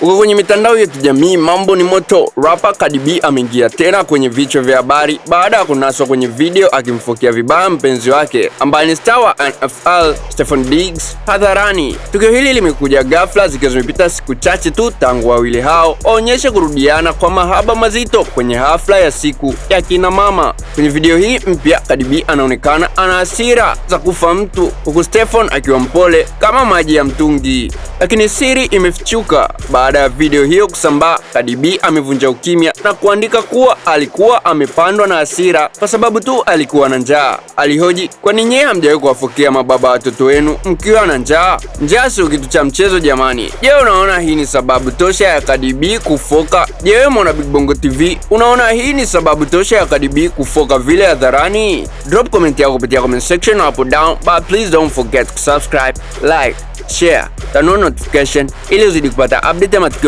Uko kwenye mitandao ya kijamii, mambo ni moto. Rapper Cardi B ameingia tena kwenye vichwa vya habari baada ya kunaswa kwenye video akimfokea vibaya mpenzi wake ambaye ni star wa NFL Stefon Diggs hadharani. Tukio hili limekuja ghafla zikiwa zimepita siku chache tu tangu wawili hao waonyeshe kurudiana kwa mahaba mazito kwenye hafla ya siku ya kina mama. Kwenye video hii mpya, Cardi B anaonekana ana hasira za kufa mtu, huku Stefon akiwa mpole kama maji ya mtungi. Lakini siri imefichuka baada ya video hiyo kusambaa. Cardi B amevunja ukimya na kuandika kuwa alikuwa amepandwa na hasira kwa sababu tu alikuwa na njaa. Alihoji, "Kwani nyie hamjawahi kuwafokea mababa watoto wenu mkiwa na njaa? Njaa sio kitu cha mchezo jamani." Je, unaona hii ni sababu tosha ya Cardi B kufoka? Je, wewe mwana Big Bongo TV, unaona hii ni sababu tosha ya Cardi B kufoka vile hadharani? Drop comment yako kupitia comment section hapo down, but please don't forget to subscribe, like, share, turn on notification ili uzidi kupata update ya matukio.